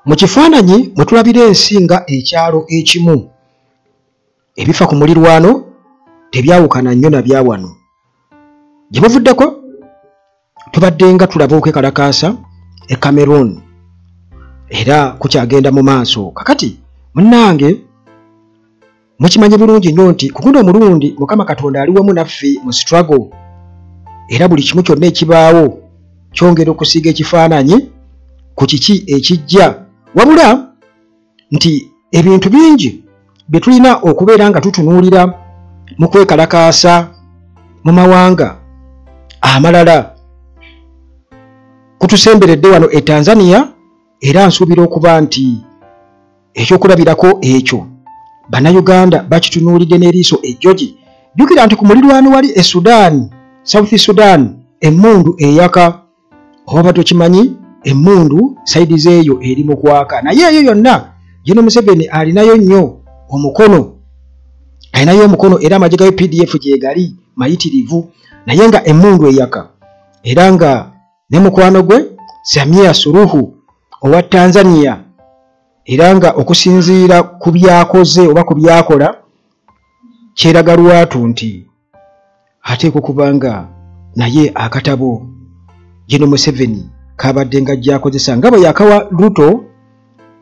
Mu kifaananyi mwe tulabira ensi nga ekyalo ekimu, ebifa ku mulirwano tebyawukana nnyo na bya wano. Gye buvuddeko tubadde nga tulaba okwekalakaasa e Cameroon, era kukyagenda mu maaso. Kakati munnange mukimanyi bulungi nnyo nti ku guno omulundi Mukama Katonda ali wamu naffe mu struggle, era buli kimu kyonna ekibaawo kyongera okusiiga ekifaananyi ku kiki ekijja. Wabula nti ebintu bingi bye tulina okubeera nga tutunuulira mu kwekalakaasa mu mawanga amalala kutusemberedde wano e Tanzania, era nsuubira okuba nti ekyokulabirako ekyo Bannayuganda bakitunuulidde n'eriiso ejjogi. Jjukira nti ku mulirwano wali e Sudan, South Sudan, emmundu eyaka, oba tokimanyi emmundu sayidi zeeyo eri mu kwaka, naye eyo yonna Gen Museveni alinayo nnyo omukono, alinayo omukono, era amagye ga UPDF gye gali mayitirivu, naye nga emmundu eyaka, era nga ne mukwano gwe Samia Suluhu owa Tanzania, era nga okusinziira ku byakoze oba ku byakola kyeraga lwatu nti ateekwa okuba nga naye akatabo Gen Museveni kabadde nga gy'akozesa nga bwe yakawa Ruto,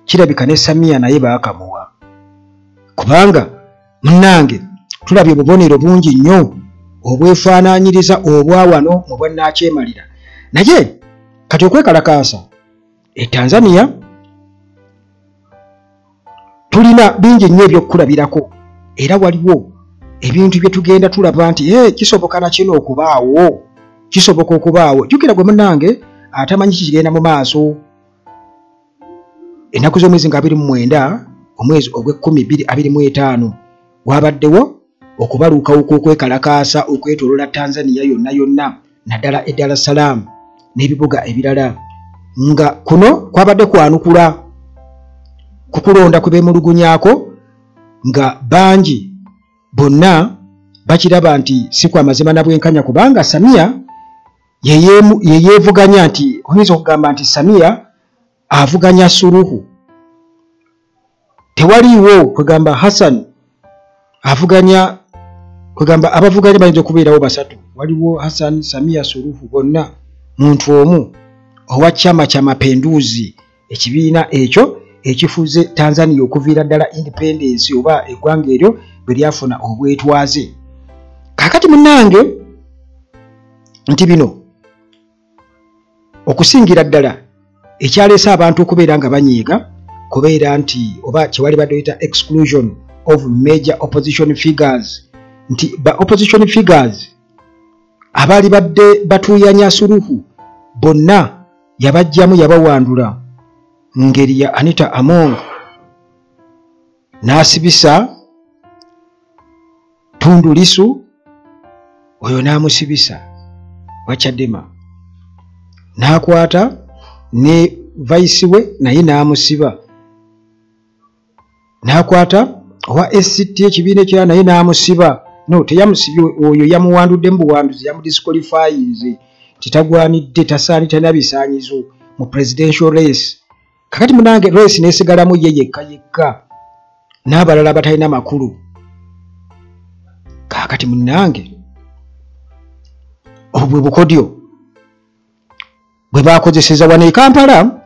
kirabika ne Samia naye baakamuwa, kubanga munnange tulabye obubonero bungi nnyo obwefaanaanyiriza obwa wano mu bwannakyemalira. Naye kati okwekalakaasa e Tanzania tulina bingi nnyo ebyokulabirako, era waliwo ebintu bye tugenda tulaba nti kisoboka na kino okubaawo, kisoboka okubaawo. Jjukira gwe munnange atamanyi kikigenda mu maaso, ennaku z'omwezi nga 29 omwezi ogw'ekumi 2025 wabaddewo okubalukawo kw'okwekalakaasa okwetooloola Tanzania yonna yonna, naddala e Dar es Salaam n'ebibuga ebirala, nga kuno kwabadde kwanukula ku kulonda kwe beemulugunyaako, nga bangi bonna bakiraba nti si kwa mazima na bwenkanya, kubanga Samia yeyeevuganya, nti oyinza okugamba nti Samia avuganya Suluhu, tewaliiwo kwegamba Hassan avuganya, kwegamba abavuganya bayinza okubeerawo basatu, waliwo Hassan, Samia Suluhu, bonna muntu omu owa Chama cha Mapinduzi, ekibiina ekyo ekifuze Tanzania okuviira ddala independence oba eggwanga eryo bwe lyafuna obwetwaze. Kaakati munnange nti bino okusingira ddala ekyaleese abantu okubeera nga banyiiga kubeera nti oba kyewali badde oyita exclusion of major opposition figures, nti ba opposition figures abaali badde batuuyanya Suluhu bonna yabajjamu, yabawandula ngeri ya Anita Among n'asibisa Tundu Lissu, oyo n'amusibisa wa Chadema, n'akwata ne vice we naye n'amusiba, n'akwata owa ACT ekibiina ekirala naye n'amusiba. No, teyamusibye oyo, yamuwandudde mu buwanduzi, yamudisqualifyinze nti tagwanidde, tasaani, talina bisaanyizo mu presidential race. Kakati munange race nesigalamu ye yekka yekka n'abalala abatalina makulu. Kaakati munnange obwo bwe bukodyo bwe bakozeseza wano e Kampala.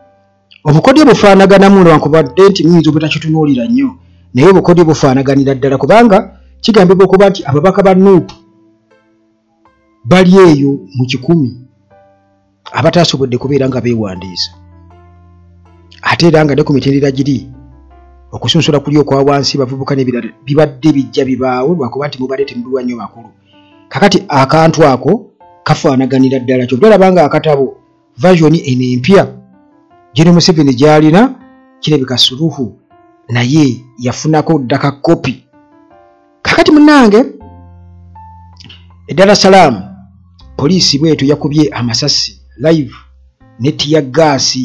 Obukodyo bufaanaganamu, lwankubadde nti muyinza obutakitunuulira nnyo, naye obukodyo bufaanaganira ddala, kubanga kigambibwa okuba nti ababaka ba NUP bali eyo mu 100 abatasobodde kubeera nga beewandiisa, ate era nga ne ku mitendera giri okusunsula kuli okwa wansi bavubuka n'ebirala bibadde bijja bibaawo, lwakuba nti mubadde temubiwa nnyo makulu. Kakati akantu ako kafaanaganira ddala, kyova olaba nga akatabo version eno empya Gen Museveni gy'alina kirabika Suluhu naye yafunako ddaka kopi. Kakati munnange e Dar es Salaam poliisi bwetyo yakubye amasasi live ne tear gas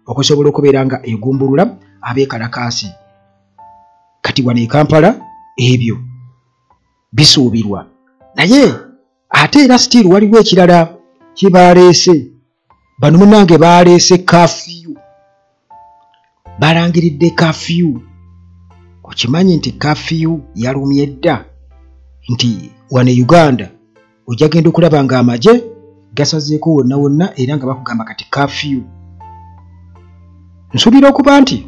okusobola okubeera nga egumbulula abeekalakaasi. Kati wano e Kampala ebyo bisuubirwa, naye ate era still waliwo ekirala kibaleese bano. Munnange baleese curfew. Balangiridde kafyu. Okimanyi nti kafyu yalumye dda, nti wano e Uganda ojja genda okulaba nga amagye gasazeeko wonna wonna era nga bakugamba kati kafyu. Nsuubira okuba nti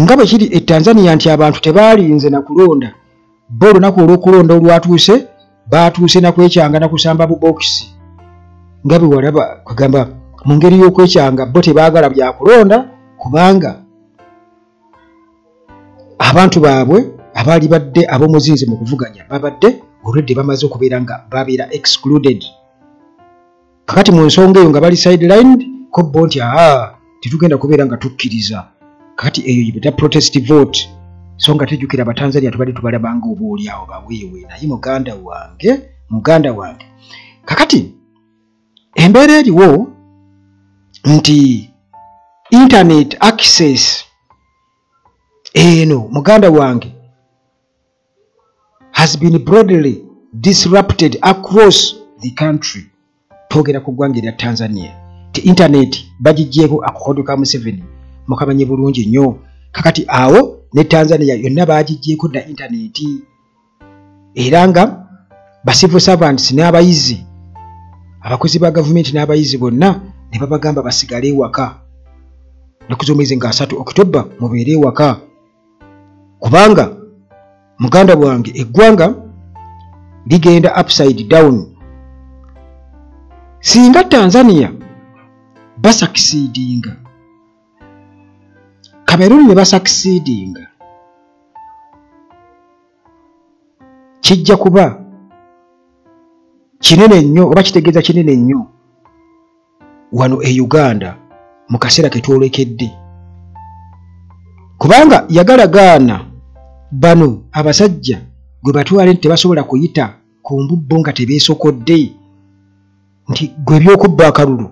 nga bwe kiri e Tanzania nti abantu tebaalinze na kulonda, bo olunaku olw'okulonda olwatuuse baatuuse na kwekyanga na kusamba bubokisi nga bwe walaba, kugamba mu ngeri y'okwekyanga bo tebaagala bya kulonda kubanga abantu baabwe abaali badde ab'omuzinzi mu kuvuganya babadde olwedde bamaze okubeera nga babeera excluded. Kakati mu nsonga eyo nga bali sidelined, ko bo nti aa tetugenda kubeera nga tukkiriza. Kakati eyo yibeta protest vote. So nga tejjukira Abatanzania tubadde tubalabanga oba oli awo baweewe, naye muganda wange kakati embeera eriwo nti internet access eno, muganda wange, has been broadly disrupted across the country. Twogera ku ggwanga erya Tanzania ti internet bagiggyeko akakodo ka Museveni, mukamanye bulungi nnyo. Kakati awo ne Tanzania yonna bagiggyeko dda internet, era nga ba civil servants n'abayizi, abakozi ba gavumenti n'abayizi bonna ne babagamba basigale ewaka nnaku z'omwezi nga 30 Okitoba, mubeere ewaka kubanga, muganda bwange, eggwanga ligenda upside down. Singa Tanzania basucceedinga, Cameroon ne basucceedinga, kijja kuba kinene nnyo oba kitegeeza kinene nnyo wano e Uganda mu kaseera ke twolekedde, kubanga yagalagaana bano abasajja gwe batwale nti tebasobola kuyita ku mbubbo nga tebeesokodde, nti gwe ebyokubba akalulu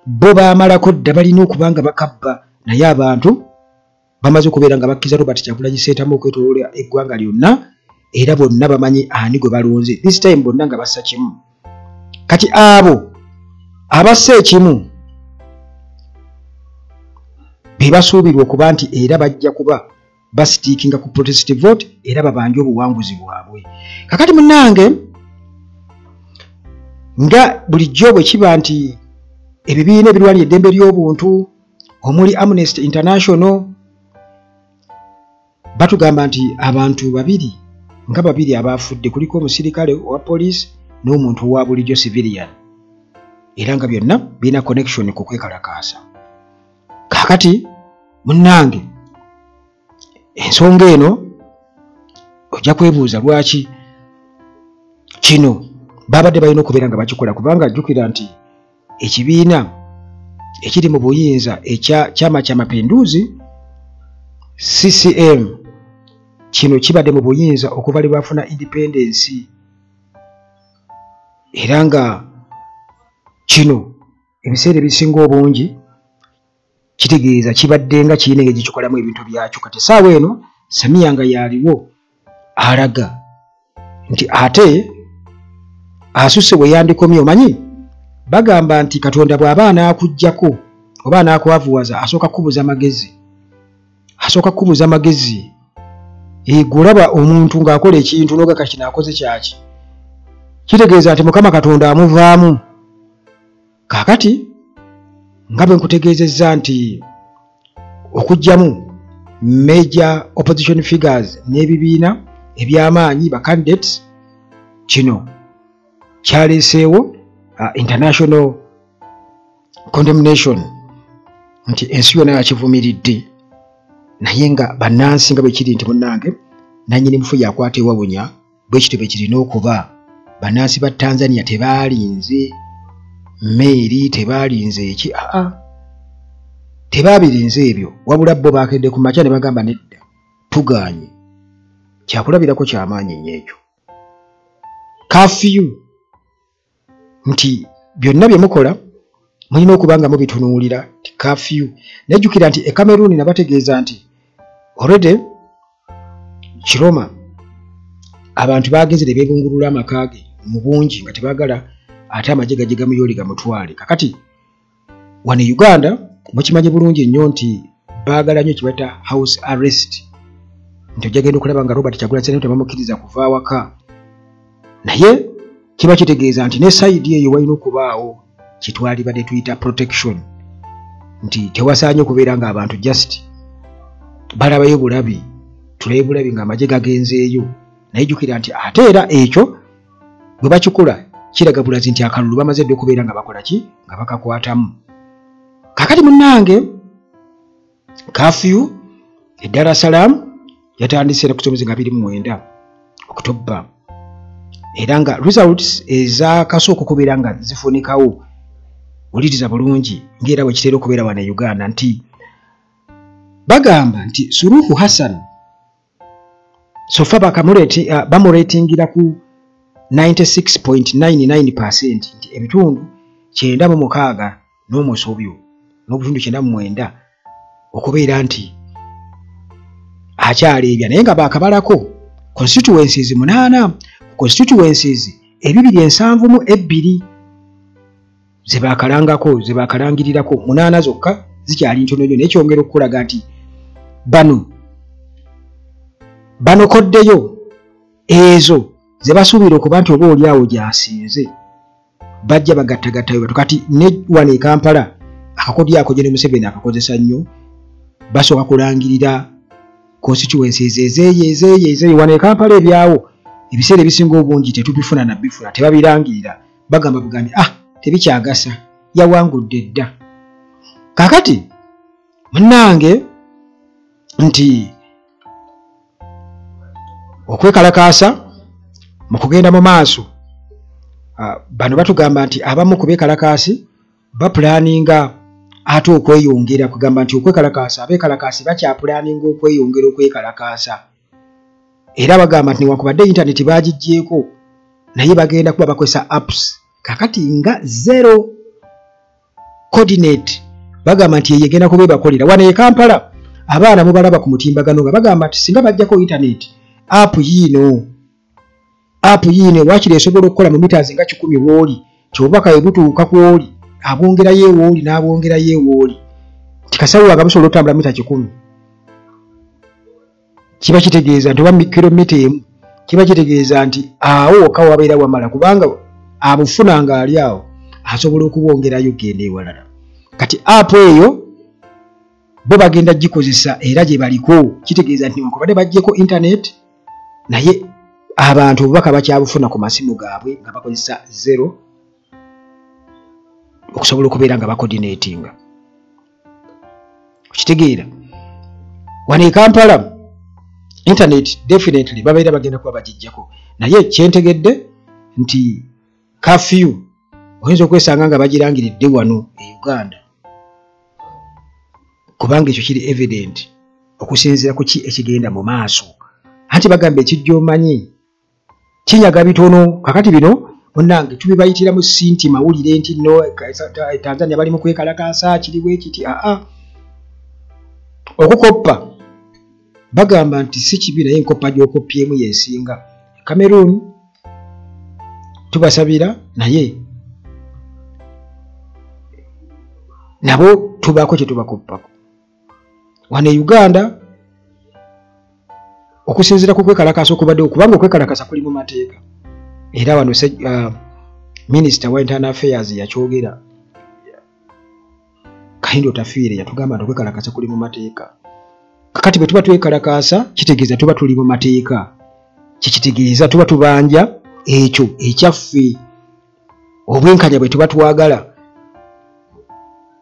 bo baamalako dda, balina okuba nga bakabba, naye abantu bamaze okubeera nga bakkiriza Robert Kyagulanyi Ssentamu okwetooloola eggwanga lyonna, era bonna bamanyi ani gwe balonze this time, bonna nga bassa kimu. Kati abo abassa ekimu be basuubirwa okuba nti era bajja kuba bastickinga ku protest vote era babanje obuwanguzi bwabwe. Kakati munnange, nga bulijjo bwe kiba nti ebibiina ebirwanira eddembe ly'obuntu omuli Amnesty International batugamba nti abantu babiri nga babiri abafudde, kuliko omusirikale owa poliisi n'omuntu owa bulijjo, civilian, era nga byonna birina connection ku kwekalakaasa. Kaakati munnange, ensonga eno ojja kwebuuza lwaki kino babadde balina okubeera nga bakikola, kubanga jjukira nti ekibiina ekiri mu buyinza ekya Chama Cha Mapinduzi, CCM, kino kibadde mu buyinza okuva lwe bafuna independence, era nga kino ebiseera ebisinga obungi kitegeeza kibadde nga kirina engeri gikikolamu ebintu byakyo. Kati essaawa eno Samiya nga yaliwo alaga nti ate asuse bwe yandikomye. Omanyi bagamba nti Katonda bw'aba anaakuggyako oba anaakwavuwaza, asooka kukubuza magezi, asooka kukubuza magezi. Gwe olaba omuntu ng'akola ekintu n'ogaka kino akoze kyaki, kitegeeza nti Mukama Katonda amuvaamu. Kaakati nga bwe nkutegeezezza nti okuggyamu major opposition figures n'ebibiina eby'amaanyi, ba candidates, kino kyaleeseewo international condemnation nti ensi yonna yakivumiridde, naye nga bannansi nga bwe kiri nti munnange nannyini mufu yakwata ewawunya, bwe kityo bwe kirina okuba. Bannansi ba Tanzania tebaalinze meeri, tebaalinze eki, aa, tebaabirinze ebyo, wabula bo baakedde ku makya ne bagamba nedda, tugaanye. Kyakulabirako kyamaanyi nnyo ekyo kafiyu nti byonna bye mukola mulina okuba nga mubitunuulira ti kafiyu. Nejjukira nti e Cameroon nabategeeza nti already Kiroma abantu bagenze ne beebungulula amaka ge mu bungi nga tebaagala ate amagye gajje gamuyoole gamutwale. Kakati wano e Uganda Mukimanyi bulungi nnyo nti baagala nnyo kibayita house arrest, nti ojja genda okulaba nga Robert Kyagulanyi Ssentamu tebamukkiriza kuva awaka, naye kiba kitegeeza nti ne sayidi eyo walina okubaawo kyetwalibadde tuyita protection, nti tewasaanye okubeera ng'abantu just balabayo bulabi, tulabe bulabi ng'amagye gagenzeeyo. Naye jjukira nti ate era ekyo bwe bakikola kiraga bulazi nti akalulu bamaze dda okubeera nga bakola ki, nga bakakwatamu. Kaakati munnange, curfew e Dar es Salaam yatandise ennaku z'omwezi nga 29 October, era nga results ezakasooka okubeera nga zifunikawo, wuliriza bulungi ng'era bwe kitera okubeera wano e Uganda, nti bagamba nti Suluhu Hassan so far bamuretingira ku 96.99%, nti ebitundu 96 n'omusobyo n'obutundu 99 okubeera nti akyaleebya, naye nga baakabalako constituencies 8, constituencies 272 ze baakalangako, ze baakalangirirako 8 zokka zikyali ntono nnyo. Naye kyongera okukulaga nti bano banokoddeyo ezo ze basuubira okuba nti oba oli awo gy'asinze, bajja bagattagattayo batu. Kati ne wano e Kampala akakodyo ako Gen Museveni akakozesa nnyo, basooka kulangirira constituencies ezeeyo ezeeyo ezeeyo. Wano e Kampala ebyawo ebiseera ebisinga obungi tetubifuna na bifuna, tebabirangirira, bagamba bugambi tebikyagasa, yawangudde dda. Kaakati munnange nti okwekalakaasa mu kugenda mu maaso, bano batugamba nti abamu ku beekalakaasi bapulaninga ate okweyongera, kugamba nti okwekalakaasa, abeekalakaasi bakyapulaninga okweyongera okwekalakaasa, era bagamba nti newankubadde intaneti bagiggyeeko naye bagenda kuba bakozesa apps. Kakati nga zero coordinate bagamba nti eyo egenda kuba ebakolera. Wano e Kampala abaana mubalaba ku mutimbagano nga bagamba nti singa bajjako intaneti, app yiino, app yiino waakiri esobola okukola mu mitazi nga 100 w'oli, kyobubaka bwe butuuka ku oli abwongerayo ewooli n'abwongerayo ewooli, nti kasawo nga busobola otambula mita 100, kiba kitegeeza nti oba kilomita 1, kiba kitegeeza nti awo wokka wabeera wamala, kubanga abufuna ng'ali awo asobola okubwongerayo genda ewalala. Kati app eyo bo bagenda gikozesa era gye baliko, kitegeeza nti newankubadde baggyeko intaneti naye abantu obubaka bakyabufuna ku masimu gaabwe nga bakozesa zero okusobola okubeera nga bacoordinatinga. Okitegeera? Wano e Kampala internet definitely babeera bagenda kuba bagijjako, naye kyentegedde nti curfew oyinza okwesanga nga bagirangiridde wano e Uganda, kubanga ekyo kiri evident okusinziira ku ki ekigenda mu maaso. Anti bagamba ekijja omanyi kinyaga bitono. Kakati bino munnange tubibayitira mu sinti mawulire nti no Tanzania bali mu kwekalakaasa kiri bwe kiti. Okukoppa bagamba nti si kibi, naye enkoppa gy'okopyemu y'esinga. Cameroon tubasabira, naye nabo tubaako kye tubakoppako. Wano e Uganda okusinziira ku kwekalakaasa okubaddewo, kubanga okwekalakaasa kuli mu mateeka, era wano Minisita wa Internal Affairs yakyogera, Kahinda Otafiire yatugamba nti okwekalakaasa kuli mu mateeka. Kakati bwe tuba twekalakaasa kitegeeza tuba tuli mu mateeka, kikitegeeza tuba tubanja ekyo ekyaffe, obwenkanya bwe tuba twagala,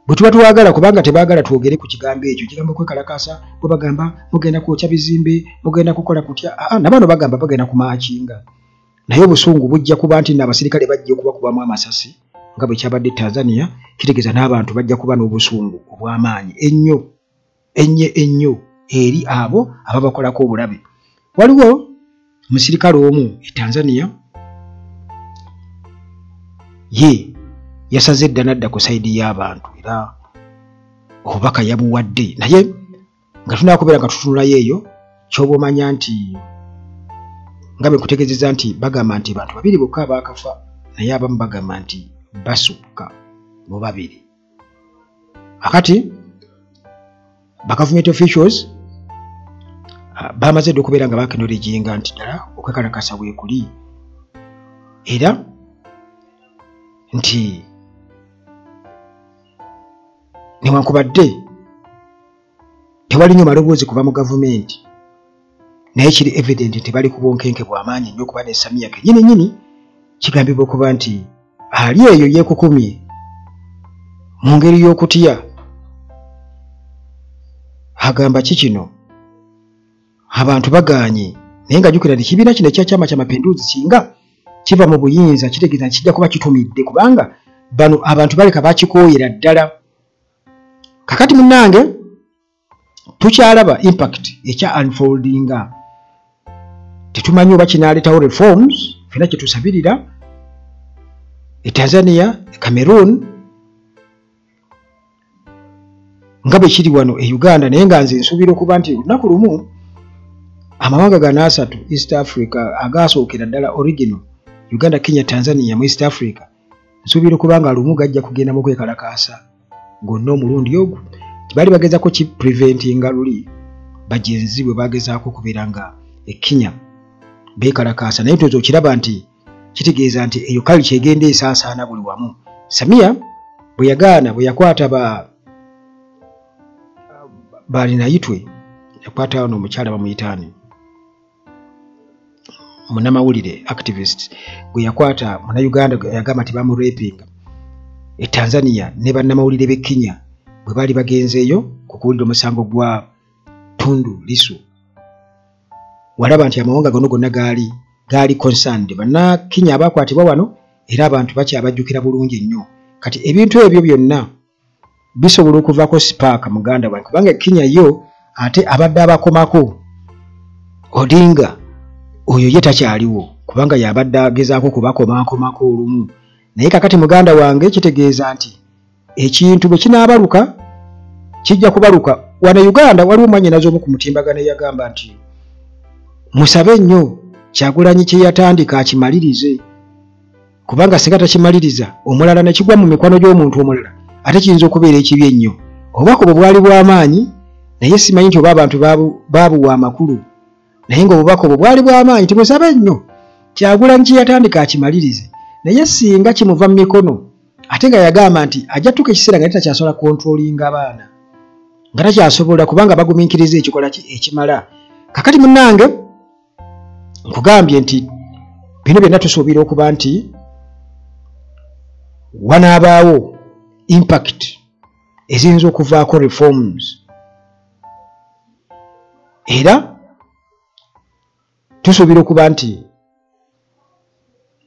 bwe tuba twagala, kubanga tebaagala twogere ku kigambo ekyo, ekigambo kwekalakaasa. Bwe bagamba mugenda kwokya bizimbe, mugenda kukola kutya, nabano bagamba bagenda kumaakinga, naye obusungu bujja kuba nti n'abasirikale bajja okubakubamu amasasi nga bwe kyabadde Tanzania. Kitegeeza n'abantu bajja kuba n'obusungu obw'amaanyi ennyo ennyo ennyo eri abo ababakolako obulabe. Waliwo omusirikale omu e Tanzania ye yasaze edda n'adda ku sayidi y'abantu, era obubaka yabuwadde, naye nga tunaakubeera nga tutunulayo eyo ky'oba omanya nti nga bwe nkutegeezezza nti bagamba nti bantu babiri bokka abaakafa, naye abamu bagamba nti basukka mu babiri. Akati Ba government officials bamaze dda okubeera nga baacknowledginga nti ddala okwekalakasa weekuli, era nti newankubadde tewali nnyo maloboozi kuva mu gavumenti, naye kiri evident nti bali ku bunkenke bw'amaanyi nnyo, okuba ne Samia kennyini nnyini kigambibwa okuba nti ali eyo yeekukumye mu ngeri y'okutya. Agamba ki kino abantu bagaanye, naye nga jjukira nti ekibiina kino ekya Chama Cha Mapinduzi singa kiva mu buyinza kitegeeza nti kijja kuba kitumidde, kubanga bano abantu baleka bakikooyera ddala. Kakati munnange tukyalaba impact ekya unfoldinga, tetumanyi oba kinaaleetawo reforms. Ffenna kye tusabirira e Tanzania, e Cameroon, nga bwe kiri wano e Uganda. Naye nga nze nsuubira okuba nti olunaku lumu amawanga gano asatu East Africa agaasookera ddala original Uganda, Kenya, Tanzania mu East Africa, nsuubira okuba nga lumu gajja kugenda mu kwekalakaasa gonna omulundi ogwo. Baali bagezaako kipreventinga luli bagenzi bwe bagezaako okubeera nga e Kenya beekalakaasa, naye ntoza okiraba nti kitegeeza nti eyo culture egenda esaasaana buli wamu. Samia bwe yagaana, bwe yakwata ba Balinayitwe, yakwata wano omukyala bamuyitaani munnamawulire activist gwe yakwata Munnayuganda yagamba nti bamurapinga e Tanzania, ne bannamawulire b'e Kenya bwe baali bagenzeeyo ku kuwulira omusango gwa Tundu Lissu, walaba nti amawanga gano gonna gaali concerned. Bannakenya abakwatibwa wano era abantu bakyabajjukira bulungi nnyo. Kati ebintu ebyo byonna bisobola okuvaako spark, muganda wange, kubanga Kenya yo ate abadde abakomako Odinga oyo ye takyaliwo, kubanga yabadde agezaako kubakomakomako olumu. Naye kakati muganda wange kitegeeza nti ekintu bwe kinaabaluka kijja kubaluka. Wano Uganda waliwo mwannyinaze omu ku mutimbagano eyagamba nti musabe nnyo Kyagulanyi kye yatandika akimalirize, kubanga singa takimaliriza omulala ne kigwa mu mikono gy'omuntu omulala ate kiyinza okubeera ekibi ennyo. Obubaka obwo bwali bw'amaanyi, naye simanyi nti oba abantu baabuwa amakulu, naye ng'obubaka obwo bwali bw'amaanyi nti musabe nnyo Kyagulanyi kye yatandika akimalirize, naye singa kimuva mu mikono, ate nga yagamba nti ajja tuuka ekiseera nga takyasobola controllinga abaana, nga takyasobola, kubanga bagumiikiriza ekikola ekimala. Kakati munnange nkugambye nti bino byonna tusuubira okuba nti wanaabaawo impact eziyinza okuvaako reforms, era tusuubira okuba nti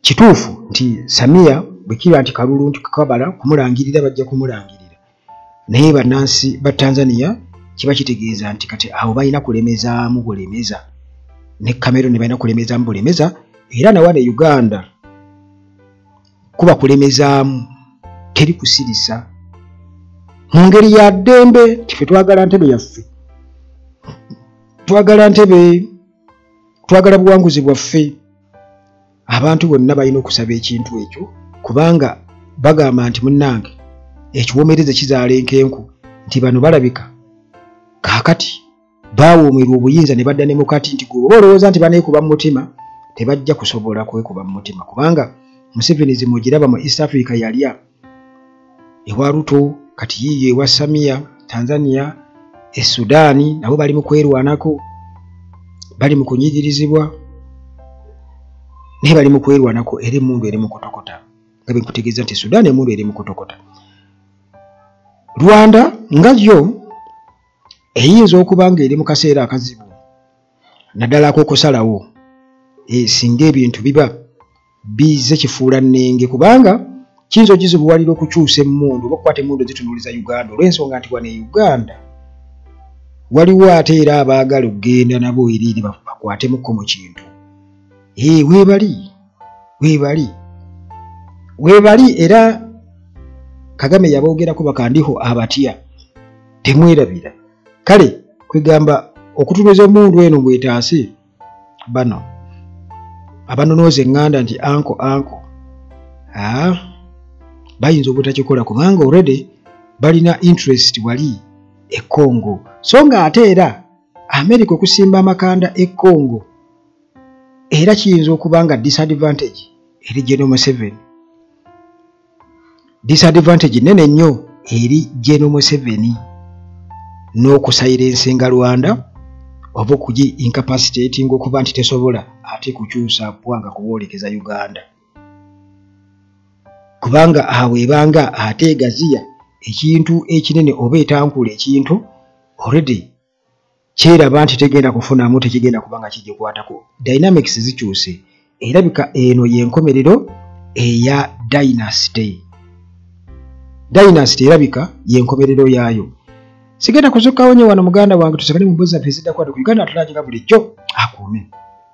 kituufu nti Samia bwe kiba nti kalulu nti kabala kumulangirira bajja kumulangirira, naye bannansi ba Tanzania kiba kitegeeza nti kati awo balina kulemezaamu bulemeza, ne Cameroon balina kulemezaamu bulemeza, era na wano e Uganda kuba kulemezaamu, teri kusirisa mu ngeri ya ddembe. Tife twagala ntebe yaffe, twagala ntebe, twagala buwanguzi bwaffe. Abantu bonna balina okusaba ekintu ekyo, kubanga bagamba nti munnange ekiwoomereze kizaala enkenku, nti bano balabika kaakati baawoomerwa obuyinza ne badda ne mukati, nti gwe oba olowooza nti baneekuba mu mutima, tebajja kusobola kwekuba mu mutima, kubanga Museveni zimugiraba mu East Africa yalya ewa Ruto, kati yiiyo ewa Samia Tanzania, e Sudaani nabo bali mu kwerwanako, bali mu kunyigirizibwa, naye bali mu kwerwanako, era emmundu eri mu kutokota, nga bwe nkutegeeza nti Sudaani emmundu eri mu kutokota. Rwanda nga yo eyinza okuba ng'eri mu kaseera akazibu naddala ak'okusalawo, singa ebintu biba bizze kifuula nnenge, kubanga kiyinza ogizibuwalira okukyusa emmundu oba okukwata emmundu zitunuuliza Uganda, olw'ensonga nti wano e Uganda waliwo ate era abaagala okugenda nabo eri eri bakwatemukko mu kintu. Weebali era Kagame yaboogerako bakandiho abatya, temwerabira. Kale kwegamba okutunuza emmundu eno bw'etaase bano abanonooza eŋŋanda nti anko anko, bayinza obutakikola, kubanga already balina interest wali e Congo. So nga ate era America okusimba amakanda e Congo era kiyinza okuba nga disadvantage eri General Museveni, disadvantage nene nnyo eri General Museveni n'okusilencinga Rwanda oba okugi incapacitating okuba nti tesobola ate kukyusa ggwanga kuboolekeza Uganda, kubanga awo ebanga ate egaziya ekintu ekinene oba etankula ekintu already kyeraba nti tegenda kufunamu, tekigenda kubanga kigikwatako. Dynamics zikyuse, erabika eno y'enkomerero eya dynasty. Dynasty erabika y'enkomerero yaayo. Sigenda kuzukkawo nnyo wano, muganda wange. Tusakane mu mbuzi zaffe eziddako wano ku Uganda Atulaginga. Bulijjo akuume.